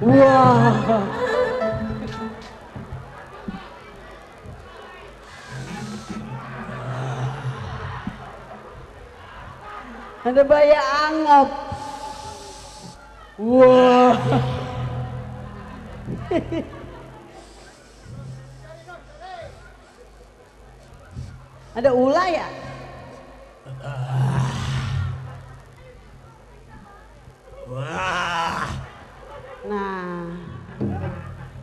Wah. Ada bayi anggap. Wah. Ada ular ya? Wah. Nah,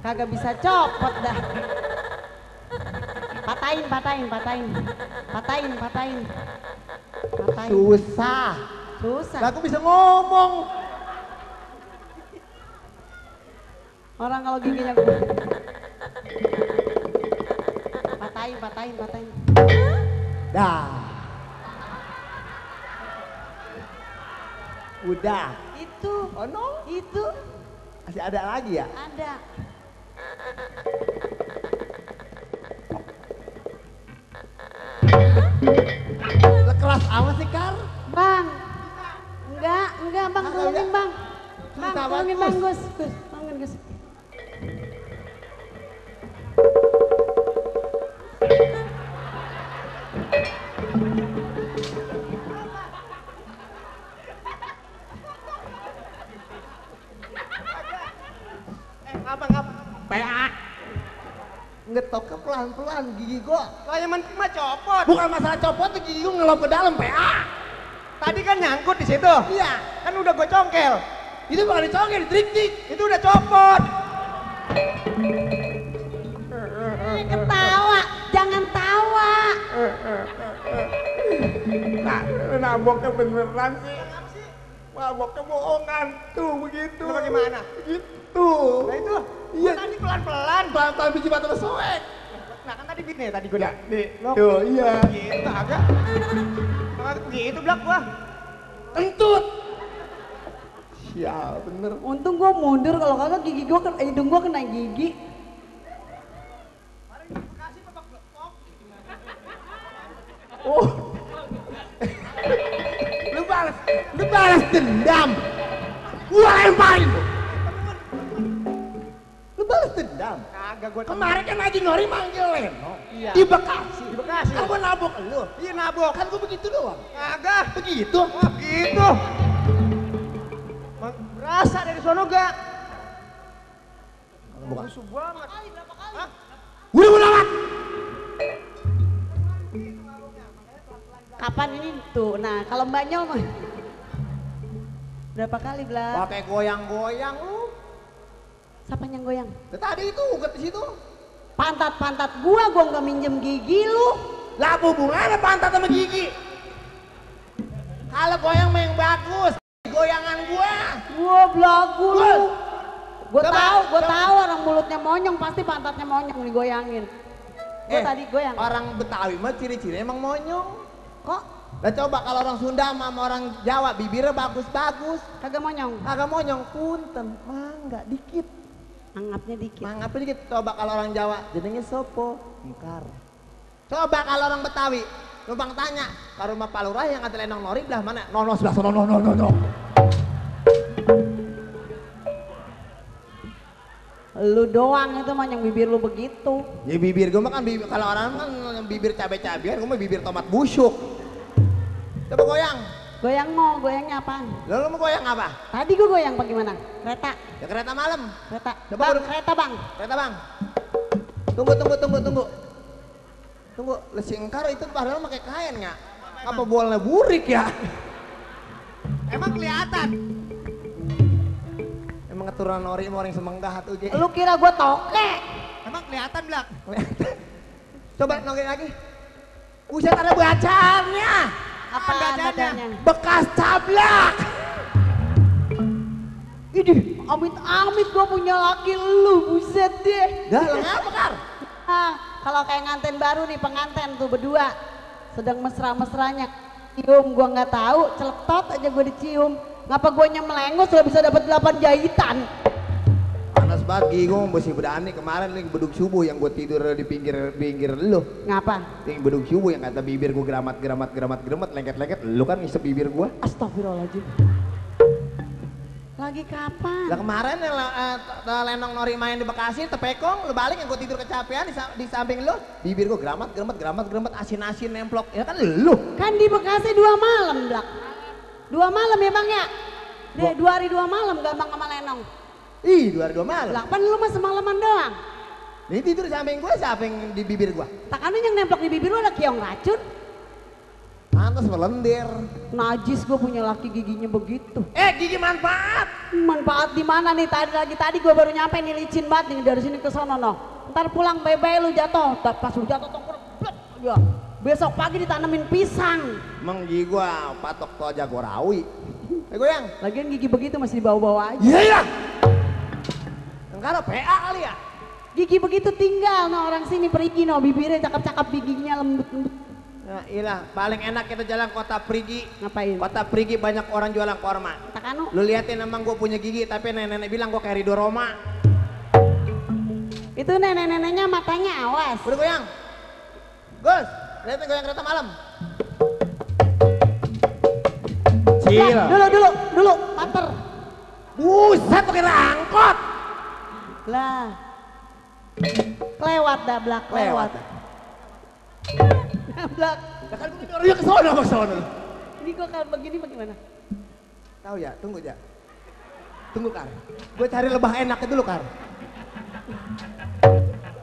kagak bisa copot dah. Patahin, patahin, patahin, patahin, patahin, patahin. Susah. Susah. Lah aku bisa ngomong. Orang kalau giginya patahin, patahin, patahin. Dah. Udah. Itu. Oh no. Itu. Masih ada lagi ya? Ada. Keras amat sih Kar. Bang. Enggak bang, Ah, tolongin enggak. bang. Bang, Susah tolongin banget, bang Gus. Gus, tolongin Gus. Ngapa? PA. Ngetoknya pelan-pelan gigi gua. Kalau yang penting mah copot. Bukan masalah copot tuh gigi gua ngelop ke dalam PA. Tadi kan nyangkut di situ. Iya. Kan udah gue congkel. Itu bukan dicongkel, ditrik-trik. Itu udah copot. Ketawa, jangan tawa. Nah, naboknya beneran sih. Naboknya bohongan. Tuh begitu. Itu bagaimana? Gitu. Nah itu. Iya. Tadi pelan-pelan. Pelan-pelan biji batu soek. Nah kan tadi nih tadi gue Ya, udah. nih. Tuh, iya. Gitu agak. Begitu belak gua. Kentut. Sial, bener. Untung gua mundur, kalau kagak gigi gua hidung gua kena gigi. Oh. Lu balas dendam. Gua lemparin lu. Lu balas dendam. Kagak gua. Kemarin kan Haji Nori manggil Leno. Iya. Di Bekasi. Di Bekasi. Kan gua nabok lu. Iya nabok. Kan gua begitu doang. Kagak. Begitu. Wah gitu. Berasa dari sono gak? Bukan. Musuh banget. Hah? Udah lewat. Kapan ini tuh? Nah, kalau Mbak Nyol mah berapa kali Bla? Pakai goyang-goyang lu. Siapa yang goyang? Tadi itu uget di situ. Pantat gua nggak minjem gigi lu. Lah hubungannya pantat sama gigi. Kalau goyang mah yang bagus. Goyangan gua. Gua belagu lu. Gua Coba. tahu orang mulutnya monyong pasti pantatnya monyong digoyangin. Gua tadi goyang. Orang Betawi mah ciri-ciri emang monyong. Kok Lah coba kalau orang Sunda sama orang Jawa bibirnya bagus-bagus. kagak monyong? Kagak monyong, punten, mangga dikit. Anggapnya dikit. Mangga dikit. Coba kalau orang Jawa jenenge sopo? Engkar. Coba kalau orang Betawi, numpang tanya, ke rumah Pak Lurah yang kata Lenong Nori belah mana? Nono sebelah sono, no. Lu doang itu mah yang bibir lu begitu. Ya bibir gue mah kan kalau orang kan bibir cabai-cabian, gue mah bibir tomat busuk. Coba goyang. Goyangnya apaan? Lalu mau goyang apa? Tadi gua goyang bagaimana? Kereta. Ya kereta malam. Kereta. Coba Bang, udah- kereta bang. Kereta bang. Tunggu. Lesi engkar itu padahal pakai kain nggak? Apa bolnya burik ya? Emang kelihatan. Emang keturunan Nori mau orang semenggah tuh je. Lu kira gua toke? Emang kelihatan belak. Coba nongkin lagi. Buset ada bacanya. Apa dadanya? dadanya? Bekas cablak. Idih, amit-amit gua punya laki lu, buset deh. Dah ngapa Kar? Nah, kalau kayak nganten baru nih, penganten tuh berdua sedang mesra-mesranya cium, gua nggak tahu, celetot aja gua dicium. Ngapa gua melengos udah bisa dapat 8 jahitan? Panas banget gigi gue mesti berani kemarin nih beduk subuh yang gue tidur di pinggir lu. Ngapa? Yang beduk subuh yang kata bibir gue geramat lengket-lengket lu kan ngisep bibir gue. Astagfirullahaladzim. Lagi kapan? Lah kemarin yang Lenong Nori main di Bekasi, tepekong, lu balik yang gue tidur kecapean di samping lu, bibir gue geramat, asin-asin nemplok, ya kan lu. Kan di Bekasi 2 malam, Blak. 2 malam ya Bang ya? 2 hari 2 malam gampang sama Lenong. Ih, 2 hari 2 malam. Lah kan lu mah semalaman doang. Ini tidur di samping gue, siapa yang di bibir gue? Takkan yang nemplok di bibir lu ada keong racun? Pantes melendir. Najis gue punya laki giginya begitu. Gigi manfaat. Manfaat di mana nih? Tadi gue baru nyampe nih, licin banget nih dari sini ke sono noh. Ntar pulang bye-bye lu jatuh. Pas lu jatuh blek, ya. Besok pagi ditanemin pisang. Emang gigi gua patok to Jagorawi. Goyang. Lagian gigi begitu masih dibawa-bawa aja. Iya ya. Enggak PA kali ya. Gigi begitu tinggal no orang sini perigi no, bibirnya cakep-cakep, giginya lembut-lembut. Nah, iyalah, paling enak kita jalan Kota Prigi. Ngapain? Kota Prigi banyak orang jualan korma. Takanu. Lu liatin emang gue punya gigi, tapi nenek-nenek bilang gue kayak Ridho Roma. Itu nenek-neneknya matanya awas. Udah goyang. Gus, liatin goyang kereta malam. Cil. Dulu, pater. Buset, pakai angkot. Lah. Kelewat dah, Blak, lewat. Blak. Lah kan gue orangnya ke sono. Ini kok kalau begini bagaimana? Tahu ya, tunggu ya. Tunggu Kar. Gue cari lebah enaknya dulu Kar.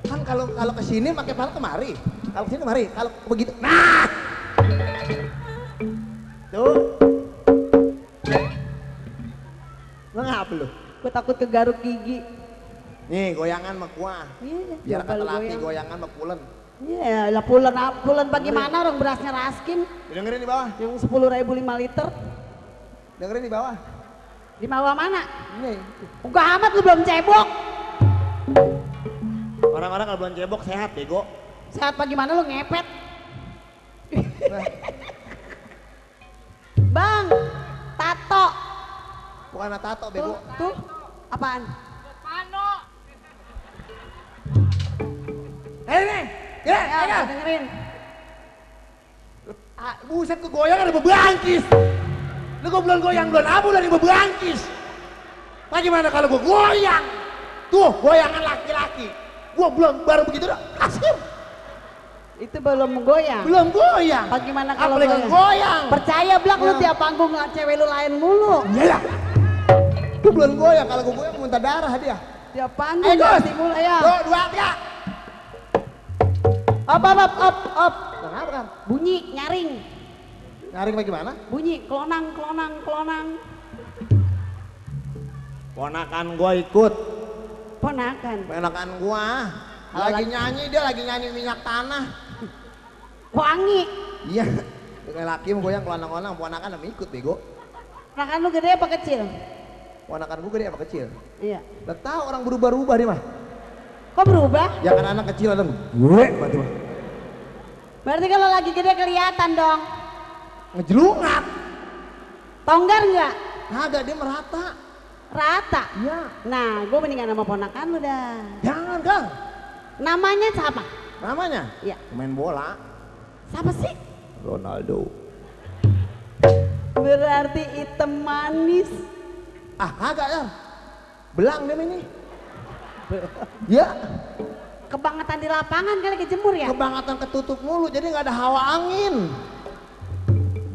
Kan kalau ke sini pakai pala kemari. Kalau ke sini kemari, kalau begitu. Nah. Tuh. Lo ngapa lu? Gue takut kegaruk gigi. Nih, goyangan sama kuah. Iya, Biar coba kata lu laki goyang. goyangan sama pulen. Iya, lah pulen bagaimana orang berasnya Raskin Dengerin di bawah. yang 10.000 5 liter. Dengerin di bawah. Di bawah mana? Nih. Enggak amat lu belum cebok. Orang-orang kalau belum cebok sehat, bego. Sehat bagaimana lu ngepet? Bang, tato. Bukan tato, bego. Tuh, apaan? Nih. Ya, Ya, dengerin. Buset, gue goyang ada bebangkis. Lu gue belum goyang, belum abu dari bebangkis. Bagaimana kalau gue goyang? Tuh, goyangan laki-laki. Gue belum, baru begitu dah, kasih. Itu belum goyang. Belum goyang. Bagaimana kalau apalagi goyang? goyang? Percaya Blak lu Ya. tiap panggung ngeliat cewek lu lain mulu. Iya. Gue belum goyang, kalau gue goyang muntah darah dia. Tiap panggung Gus. ganti mulu ya. Tuh, 2, 3. Op. Kenapa kan? Bunyi nyaring. Nyaring bagaimana? Bunyi kelonang. Ponakan gue ikut. Ponakan. Ponakan gue. Lagi nyanyi, dia lagi nyanyi minyak tanah. Wangi. Iya. Kayak laki mau goyang kelonang-kelonang, ponakan sama ikut bego. Ponakan lu gede apa kecil? Ponakan gue gede apa kecil? Iya. Udah tahu orang berubah-ubah dia mah. Kok berubah? Ya kan anak kecil ada gue berarti mah. Berarti kalau lagi gede kelihatan dong. Ngejelungat. Tonggar nggak? Kagak, dia merata. Rata. Iya. Nah, gue mendingan sama ponakan lu dah. Jangan Kang. Namanya siapa? Namanya? Iya. Main bola. Siapa sih? Ronaldo. Berarti hitam manis. Ah kagak ya. Belang dia ini. Ya. Kebangetan di lapangan kali kejemur ya? Kebangetan ketutup mulu jadi nggak ada hawa angin.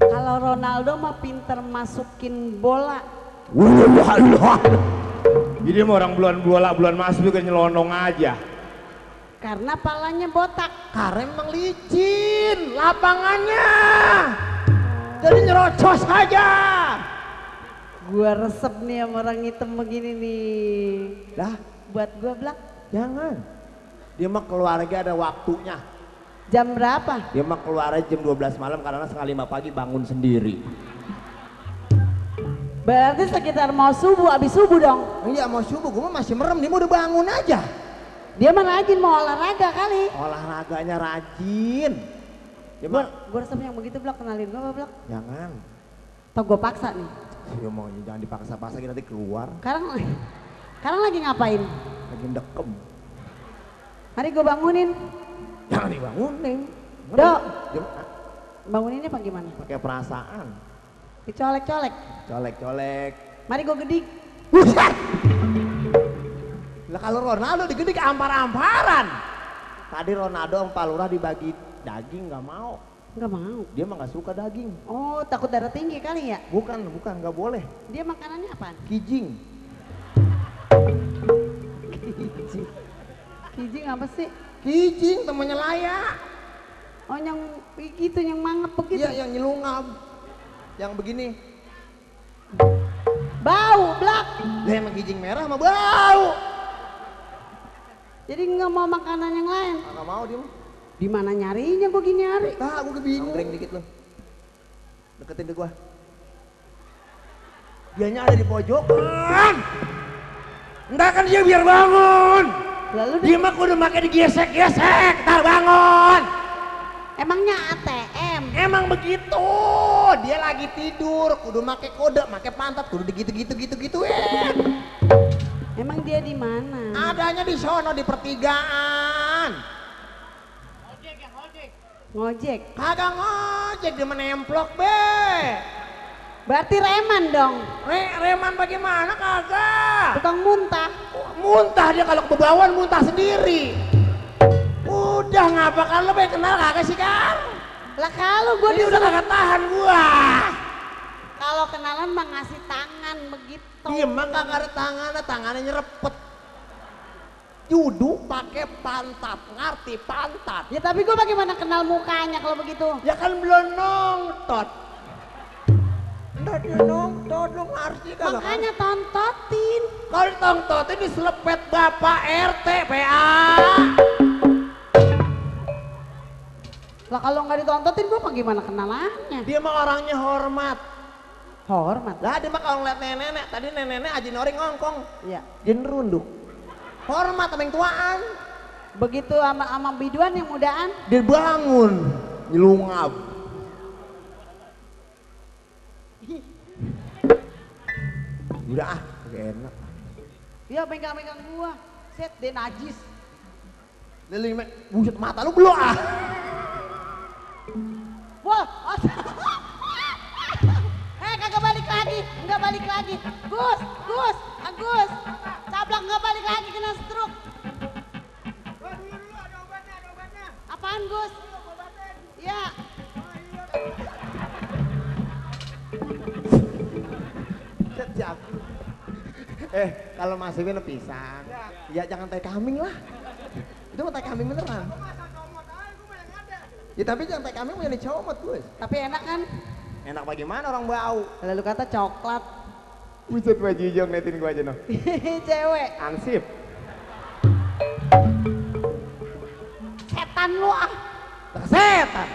Kalau Ronaldo mah pinter masukin bola. Jadi mau orang bulan masuk juga nyelonong aja. Karena palanya botak. Karena memang licin lapangannya. Jadi nyerocos aja. Gua resep nih sama orang hitam begini nih. Dah, Buat gua Blak. jangan. Dia mah keluarga ada waktunya. Jam berapa? Dia mah keluar jam 12 malam karena setengah 5 pagi bangun sendiri. Berarti sekitar mau subuh, abis subuh dong. Iya mau subuh, gue mah masih merem, dia mau udah bangun aja. Dia mah rajin mau olahraga kali. Olahraganya rajin. Dia mah, Gua resep yang begitu Blak, kenalin gua apa Blak? jangan. Atau gua paksa nih. Ya mau jangan dipaksa-paksa kita nanti keluar. Sekarang lagi ngapain? Lagi dekem. Mari gua bangunin. Jangan dibangunin. Dok. Dia- Banguninnya apa gimana? Pakai perasaan. Dicolek-colek. Colek-colek. Mari gua gedik. Buset. Lah kalau Ronaldo digedik ampar-amparan. Tadi Ronaldo sama Pak Lurah dibagi daging nggak mau. Nggak mau. Dia mah nggak suka daging. Oh, takut darah tinggi kali ya? Bukan, nggak boleh. Dia makanannya apaan? Kijing. Kijing. Kijing apa sih? Kijing temannya Laya. Oh, yang gitu, yang mangap begitu. Iya, yang nyelungap. Yang begini. Bau, blak. Lah emang kijing merah mah bau. Jadi nggak mau makanan yang lain. Nggak mau dia mah. Di mana nyarinya gua gini hari? Nah, gue bingung. Nongkreng dikit lo. Deketin deh gua. Dianya ada di pojokan. Enggak kan dia biar bangun. Lalu Dia mah kudu make digesek-gesek, tar bangun. emangnya ATM? Emang begitu. Dia lagi tidur, kudu make kode, make pantat, kudu digitu-gituin. Emang dia di mana? Adanya di sono di pertigaan. Ngojek. Kagak ngojek, dia menemplok be. Berarti reman dong. Reman bagaimana kagak? Tukang muntah. Muntah dia kalau kebawaan muntah sendiri. Udah ngapa kan lo pengen kenal kagak sih kan? Lah kalau gua Dia udah kagak tahan gua. kalau kenalan mah ngasih tangan begitu. Dia mah kagak ada tangannya nyerepet. Duduk pakai pantat, ngerti pantat. Ya tapi gua bagaimana kenal mukanya kalau begitu? Ya kan belum nongtot. Nggak dia nongtot, lo ngerti kagak? Makanya tontotin. Kalau ditongtotin diselepet bapak RT PA. Lah kalau nggak ditontotin gua bagaimana kenalannya? Dia mah orangnya hormat. Hormat. Lah dia mah kalau ngeliat nenek, tadi nenek Aji Noring ngongkong. Iya. Dia nerunduk. Hormat sama yang tuaan. Begitu sama biduan yang mudaan. Dia bangun, nyelungap. Udah gak enak. Iya megang-megang gua. Set dia najis. Lalu buset mata lu belum Wah. Kagak balik lagi, nggak balik lagi. Gus, Agus. Cablak nggak balik lagi kena stroke. Dulu ada obatnya. Apaan Gus? Ya. Sejak. Kalau masih bener pisang, ya jangan tai kambing lah. Itu mah tai kambing beneran. Ya tapi jangan tai kambing menjadi comot Gus. Tapi enak kan? Enak bagaimana orang bau? Lalu kata coklat. Buset baju hijau ngeliatin gua aja noh. Cewek. Ansip. Setan lu ah. Setan.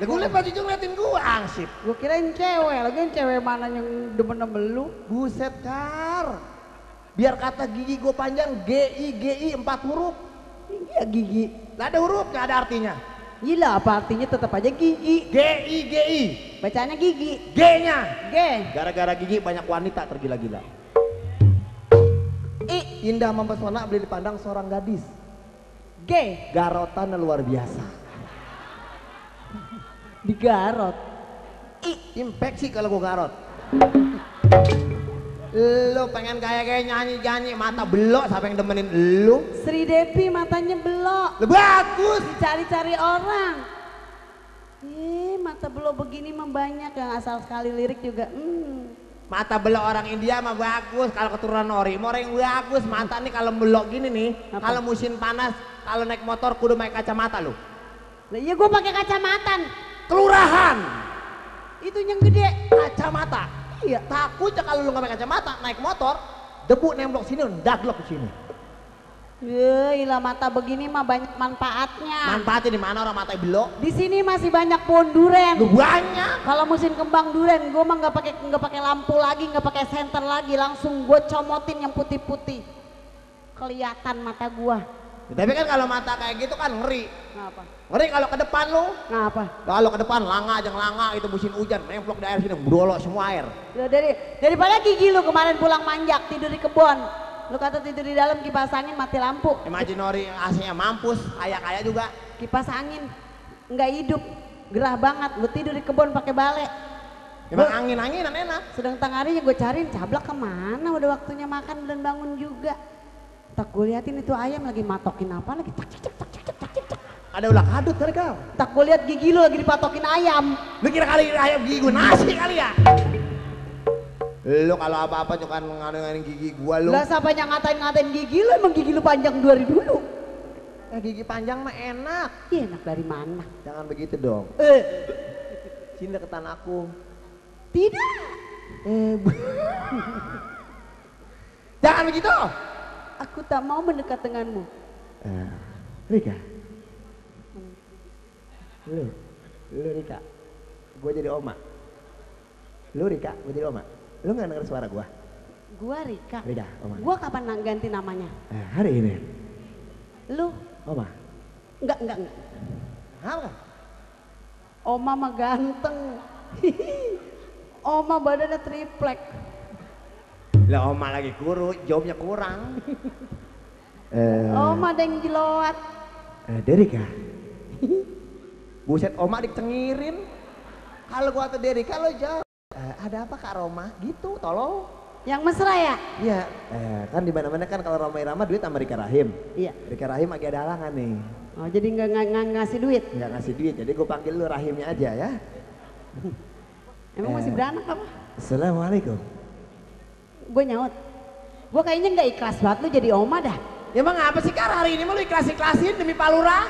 Lah gua liat baju hijau ngeliatin gua ansip. Gua kirain cewek, lagian cewek mana yang demen-demen lu? Buset Kar. Biar kata gigi gua panjang GI 4 huruf. Iya gigi. Lah ada hurufnya, ada artinya. Gila apa artinya tetap aja gigi. GI. Bacanya gigi. G-nya. G. Gara-gara gigi banyak wanita tergila-gila. I. Indah mempesona beli dipandang seorang gadis. G. Garotan luar biasa. Digarot. I. Infeksi kalau gua garot. Lu pengen kayak nyanyi-nyanyi mata belok, siapa yang demenin lu? Sri Devi matanya belok. Lu bagus. Dicari-cari orang. Mata belok begini mah banyak yang asal sekali lirik juga. Mata belok orang India mah bagus. Kalau keturunan orang yang bagus. Mata nih kalau belok gini nih, kalau musim panas, kalau naik motor kudu pakai kacamata lu. Lah iya gua pakai kacamata. Kelurahan. Itu yang gede. Kacamata. Iya. Takutnya kalau lu nggak pakai kacamata naik motor, debu nemblok sini, daglok ke sini. Ilah mata begini mah banyak manfaatnya. Manfaatnya di mana orang mata belok? Di sini masih banyak pohon duren. Lu banyak. Kalau musim kembang duren, gue mah nggak pakai lampu lagi, nggak pakai senter lagi, langsung gue comotin yang putih-putih. Kelihatan mata gue. Tapi kan kalau mata kayak gitu kan ngeri. Ngapa? Ngeri kalau ke depan lu. Ngapa? Kalau ke depan langa itu musim hujan, nemplok di air sini, brolok semua air. Ya, daripada gigi lu kemarin pulang manjak tidur di kebun. Lu kata tidur di dalam kipas angin mati lampu. Imaginori AC-nya mampus, kaya juga. Kipas angin nggak hidup, gerah banget. Lu tidur di kebun pakai balai. Emang angin-anginan enak. Sedang tengah harinya gue cariin cablak kemana, udah waktunya makan dan bangun juga. Tak gue liatin itu ayam lagi matokin apa lagi, cak cak cak cak cak cak cak. Ada ulah kadut kali kau. Tak gue liat gigi lu lagi dipatokin ayam. Lu kira kali ayam gigi gua nasi kali ya? Lu kalau apa-apa cuman ngatain gigi gua lu. Lah siapa yang ngatain gigi lu, emang gigi lu panjang dari dulu. Gigi panjang mah enak. Iya, enak dari mana? Jangan begitu dong. Sini deketan aku. Tidak. Jangan begitu. Aku tak mau mendekat denganmu. Rika. Lu Rika. Gua jadi oma. Lu Rika, gua jadi oma. Lu nggak denger suara gua? Gua Rika. Rika, oma. Gua kapan ganti namanya? Hari ini. Lu? Oma. Enggak. Apa? Oma mah ganteng. Oma badannya triplek. Lah oma lagi kuru, jawabnya kurang. Oma ada yang jeloat. Derika. Buset, oma dicengirin. Kalau gua tuh Derika lo jawab. Ada apa Kak Roma? Gitu, tolong. Yang mesra ya? Iya. Kan di mana-mana kan kalau Roma Irama duit sama Rika Rahim. Iya. Rika Rahim lagi ada halangan nih. Oh, jadi nggak ngasih duit? Nggak ngasih duit, jadi gue panggil lu Rahimnya aja ya. Emang masih beranak apa? Assalamualaikum. Gue nyaut. Gue kayaknya nggak ikhlas banget lu jadi oma dah. Ya emang apa sih Kar, hari ini mah lu ikhlas-ikhlasin demi Pak Lurah?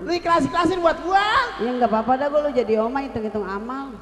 Lu ikhlas-ikhlasin buat gua? Ya nggak apa-apa dah, gue lu jadi oma hitung-hitung amal.